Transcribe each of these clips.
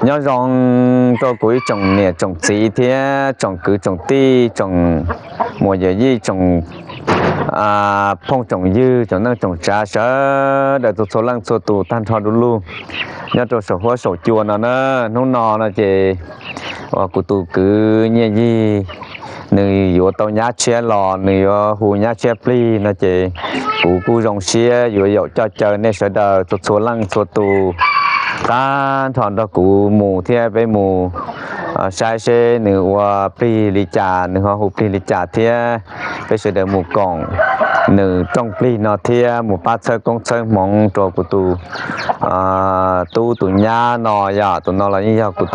Nyob zoo rau kuv ib tsoom niam tsoom txiv thiab tsoom kwv tsoom tij, tsoom muam yawm yij, tsoom phooj tsoom ywg, tsoom neej tsoom tsav sawv daws txhua txhua leej txhua tus tag nrho du lug nyob rau saum huab saum cua no na. Hnub no no ces uas kuv tus kwv Nyiaj Yig nws yuav tau nyab tshiab los, nws yuav hu nyab tshiab plig no ces kuv kuj zoo siab yuav yaum coj caw nej sawv daws txhua txhua leej txhua tus tag nrho nrog kuv mus thiab peb mus saib seb nws ua plig li cas, nws ho hu plig li cas thiab peb sawv daws mus koom nws rooj plig no thiab mus pab txhawb koob txhawb hmoov rau kuv tus tub tus nyab no yom. Tus no los yeej yog kuv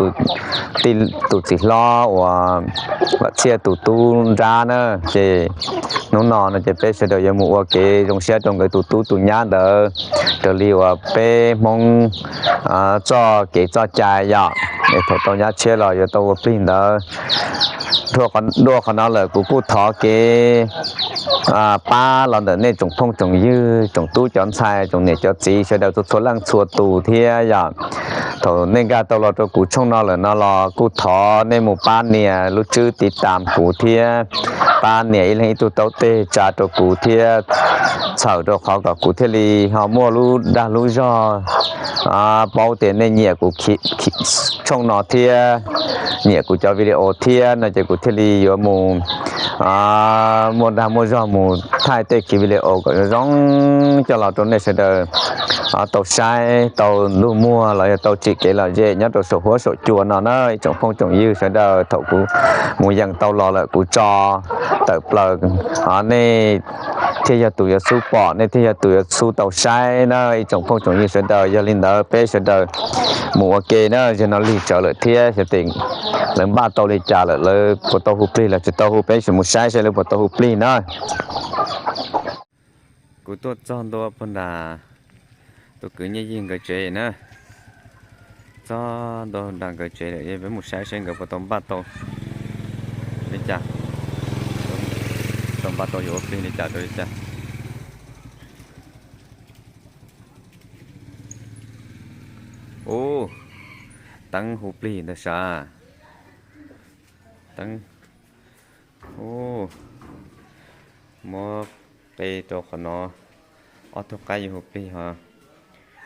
tus txiv hlob uas Vam Txhiaj tus tub nrab na. Ces hnub no no ces peb sawv daws yuav mus ua kev zoo siab rau nkawd tus tub tus nyab ntawd raws li uas peb Hmoob txoj kev txoj cai yom. Thaum tau nyab tshiab los yuav tau ua plig ntawd. Dua qhov no lawm kuv kuj thov kev pab los ntawm nej tsoom phooj tsoom ywg, tsoom tub cov ntxhais, tsoom niam cov txiv sawv daws txhua txhua leej txhua tus thiab yom. Thaum nej nkag tau los rau kuv tshooj no lawm no los kuj thov nej mus pab nias lub tswb tiv tas kuv thiab pab nias ib leeg ib tug taub teg tsa rau kuv thiab txhawm rau qhov kom kuv thiaj li ho muaj lub dag lub zog paub tias nej nyiam kuv tshooj no thiab nyiam kuv cov video thiab no ces kuv thiaj li yuav mus muaj dag muaj zog mus thaij tej khiv video kom zoo zoo coj los rau nej sawv daws tau saib tau ntuj muag los yog tau tsim kev lom zem nyob rau saum huab saum cua no na ib tsoom phooj tsoom ywg sawv daws. Thaum kuv mus yees tau los lawm kuv tso tawm plaws, nej thiaj yog tus yuav xub pom, nej thiaj yog tus yuav xub tau saib na ib tsoom phooj tsoom ywg sawv daws. Yog li ntawd peb sawv daws mus ua ke na. Zaum no lig tsawv lawm thiab xyov tes lawv npaj tau li cas lawm, lawv puas tau hu plig los tsis tau hu, peb sim mus saib saib lawv puas tau hu plig na. Kuv tuaj txog ntua puag nram tus kwv Nyiaj Yig nkawd tsev na. Txog ntua nram nkawd tsev lawm, peb mus saib saib nkawd puas tau npaj tau li cas, tau npaj tau yuav ua plig li cas rau li cas. Ub, teeb hu plig ntag sav. Teeb, ub, muab qe rau qhov no, ob tug qaib yuav hu plig ho.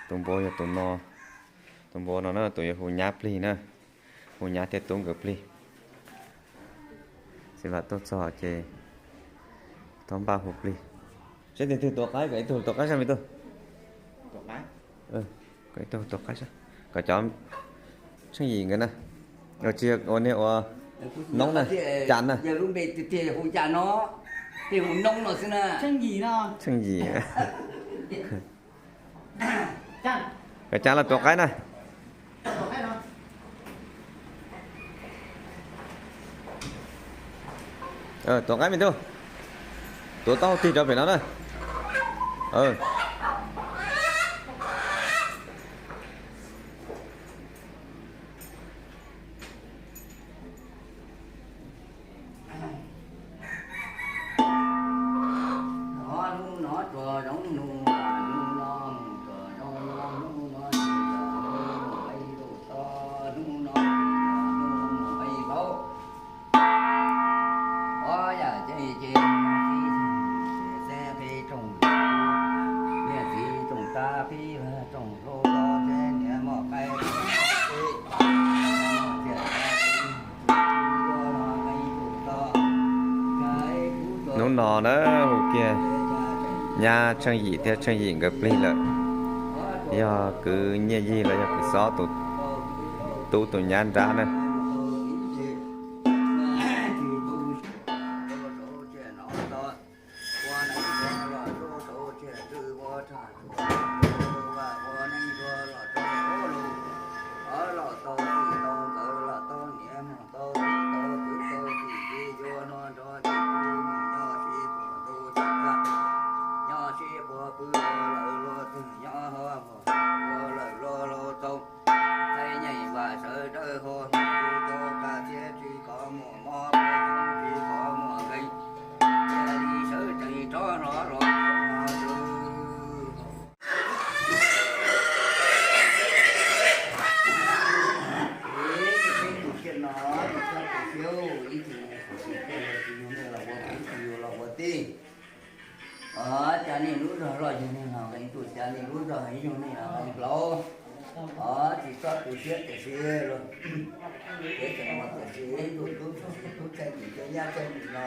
Tus npau yog tus no, tus npau no na tus yuav hu nyab plig na, hu nyab thiab tub nkawd plig. Txiv Vam tuaj txog ces tau npaj hu plig. Saib tus twg tua qaib, kom ib tug tua qaib sab me tug. Kom ib tug tua qaib sab, kom cov Tsheej Yim nkawd na. Tsis ua niag ua noob na, cas na. Tsheej Yim. Kom cas los tua qaib na. Tua qaib me tub. Tua taub hau tig rau pem no na. Hnub no na hu kiag nyab Tsheej Yim thiab Tsheej Yim nkawd plig lawm. Yog kwv Nyiaj Yig los yog kwv Xob tus tub tus nyab nrab na. Yog nej hluas, tsis txhob tu siab tiam sis, kev tseem mus tiam sis ib tug tub tshaj tim cov nyab tshaj tim no,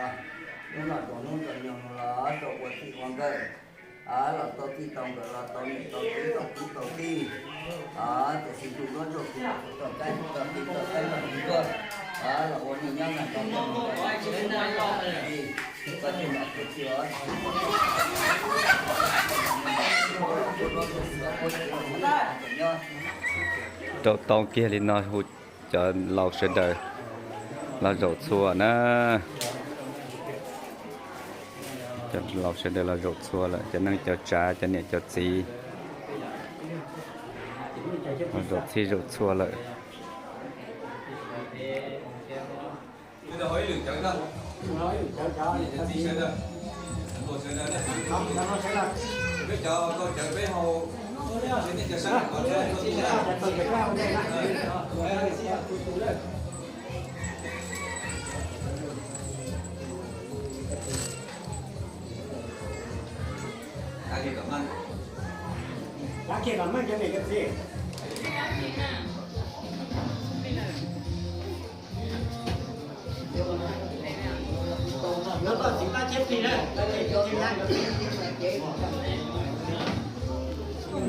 hnub no rau hnub rau nyoog los rau ua txij ua nkawm, los tau txij tau nkawm los tau niam tau txiv tau kwv tau tij, tiam sis tus duab ntsuag kuv tau txais tau txij tau txais los txij tuaj, los ua neej nyob nag nrog tau mus tau txij, txij txij os. Rau tau kiag li no hu cov laus sawv daws los zaum txhua na. Cov laus sawv daws los zaum txhua lawm, cov neej cov tsav, cov niam cov txiv los zaum txhij zaum txhua lawm.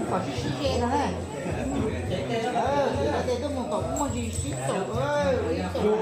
Kom sib sib ze no na. Ces tuaj mus kom muaj zis sib txaus.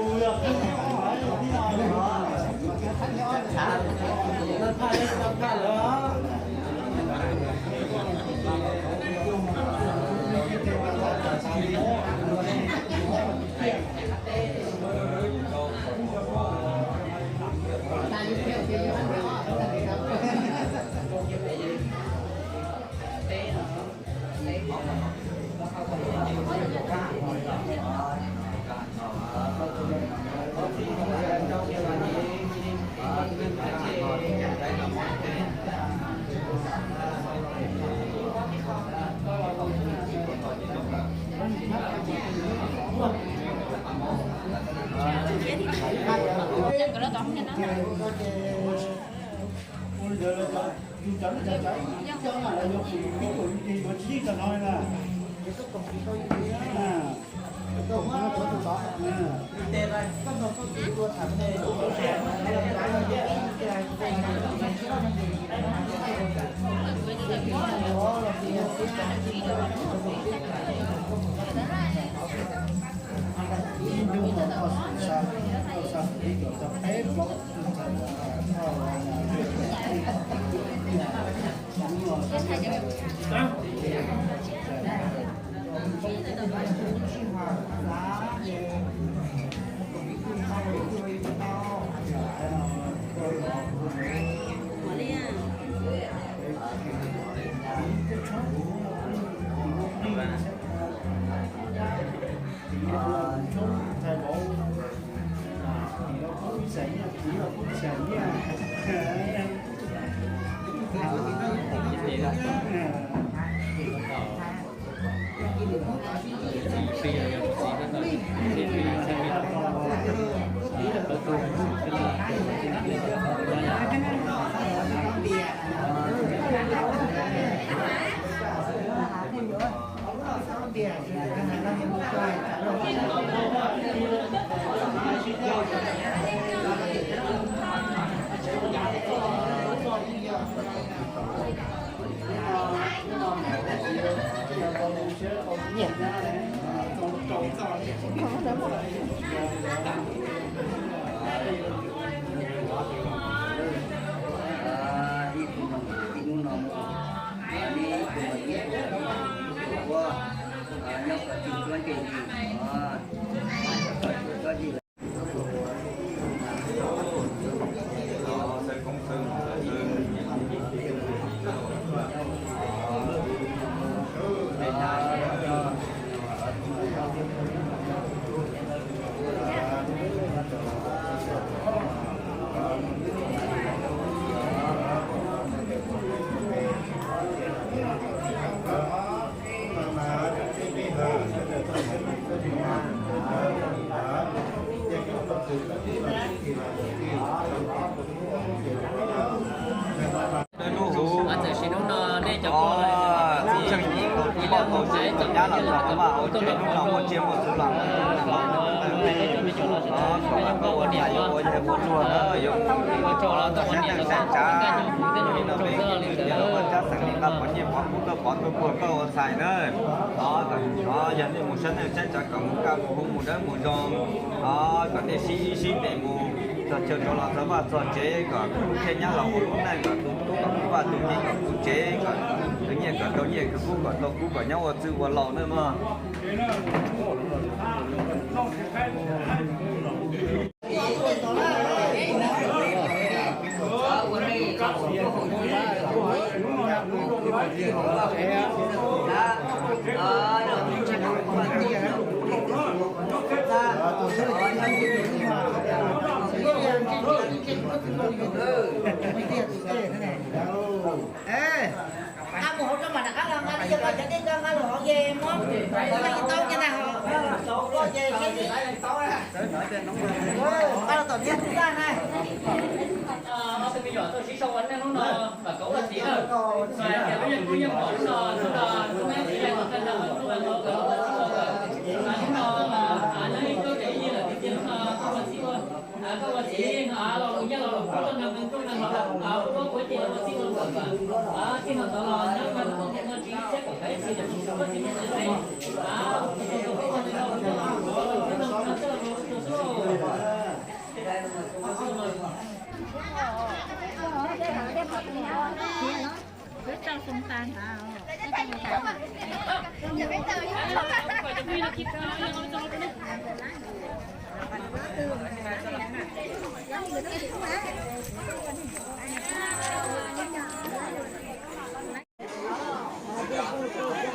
Los txog mas ua tsev hnub no muaj tsiaj muaj txhu los, kom koj ua ntxhais yuav ua yawg ua luag na, yuav mus txog saib neej saib tsav, li no me ntsis los ua tsab xeem li nqa pov nyiaj pov kub tuaj pov tuaj puag koj ua ntxhais na. Yog nej mus saib neej saib tsav kom mus kaj mus huv mus dawb mus zoo, kom nej sib ib sib tes mus txog chaw rov los txog vaj txog tsev, kom khub thiaj nyab los ua lub neej, kom tu tub kom tu vaj tu tsev, kom tu tsev kom tu nyiaj, kom tau nyiaj, tu kub kom tau kub, kom nyob ua txwj ua laus na mog. Nqa mus hauv rau mam rov qab los nqa li, yog koj cov dej koj nqa los hauv ces muab, muab tau ces na, hauv ces nqa los tom niag tub tag na. Ob tug me nyuam tuaj sib sau ua neej hnub no, vam kauv ua txiv na. Mas tias lub yeej kuj yeej pom hnub no, hnub no hnub no txiv yeej tau tag nrho hnub no, hnub no mas hnub no mas nyob ib tug cov ib yig lawm tiag tiag, hnub no kuj ua txiv ua, koj ua txiv no los lus nyiaj los lus kub tuaj nrog nqi ntuj nqi hmo, ua duab ua ces ua txij ua nkawm, txij no ntawd los nyob nrog tus ntxhais no tsis ib txhiab kom kav ib txhis, ua txij ua nkawm.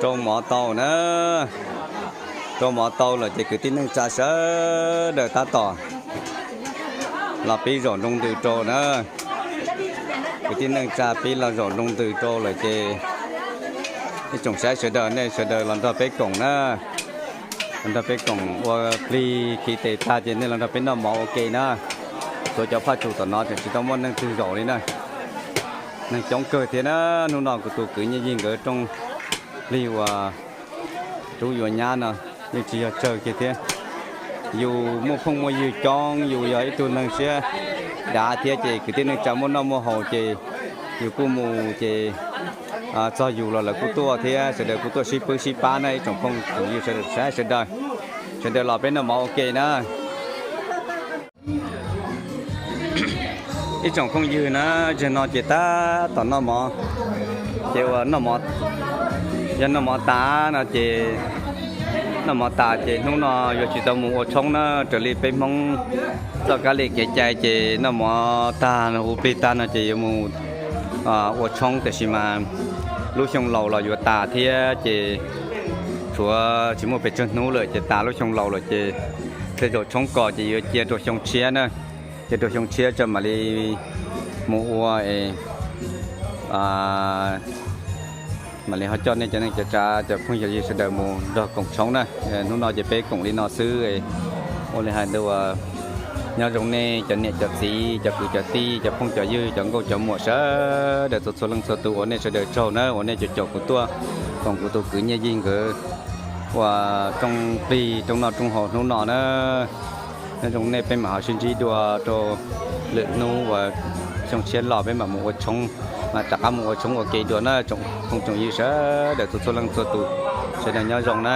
Rau mov tau na, rau mov tau lawm ces kwv tij neej tsa sawv daws tab tom los pib zaum nroo ntws rau na. Kwv tij neej tsa pib los zaum nroo ntws rau lawm ces ib tsoom saib sawv daws, nej sawv daws los nrog peb koom na, los nrog peb koom ua plig khi tes tag ces nej los nrog peb noj mov ua ke na. Tuav cov phaj tsum tom no tseem tsis tau muaj neeg twg zaum li na. Neeg coob kawg thiab na, hnub no kuv tus kwv Nyiaj Yig nkawd rooj plig uas rub yuav nyab no yeej tsis yog tsawg kiag thiab. Yus muaj phooj muaj ywg coob, yus yog ib tug neeg siab dav thiab ces kwv tij neej tsa muaj noj muaj haus ces yus kuj mus ces txog yus los lawv kuj tuaj thiab, sawv daws kuj tuaj sib pwb sib pab na ib tsoom phooj tsoom ywg sawv daws, sawv daws los peb noj mov ua ke na. Ib tsoom phooj ywg na, zaum no ces tab tom noj mov, ces uas noj mov, yog noj mov tas no ces, noj mov tas ces hnub no yuav tsis tau mus ua tshoob na, raws li peb Hmoob txoj kab li kev cai ces noj mov tag no hu plig tag no ces yuav mus ua tshoob, tiam sis mas lub xyoo laus los yuav tas thiab ces tshuav tsis muaj pes tsawg hnub lawm ces tas lub xyoo laus lawm ces tej zaum tshoob kos ces yuav cia rau xyoo tshiab na, cia rau xyoo tshiab tso mam li mus ua es mam li ho coj nej cov neej cov tsav cov phooj ywg sawv daws mus nrog koom tshoob na. Hnub no ces peb koom li no xwb, ua li hais ntawd uas nyob zoo nej cov niam cov txiv cov kwv cov tij cov phooj cov ywg cov nkauj cov muam sawv daws txhua txhua leej txhua tus uas nej sawv daws tsaug na uas nej caum caum kuv tuaj koom kuv tus kwv Nyiaj Yig nkawd ua rooj plig rooj noj rooj haus hnub no na. Nyob zoo nej peb mam ho sib ntsib dua rau lwm hnub uas xyoo tshiab los peb mam mus ua tshoob, mam rov qab mus ua tshoob ua ke dua na tsoom phooj tsoom ywg sawv daws txhua txhua leej txhua tus, sawv daws nyob zoo na.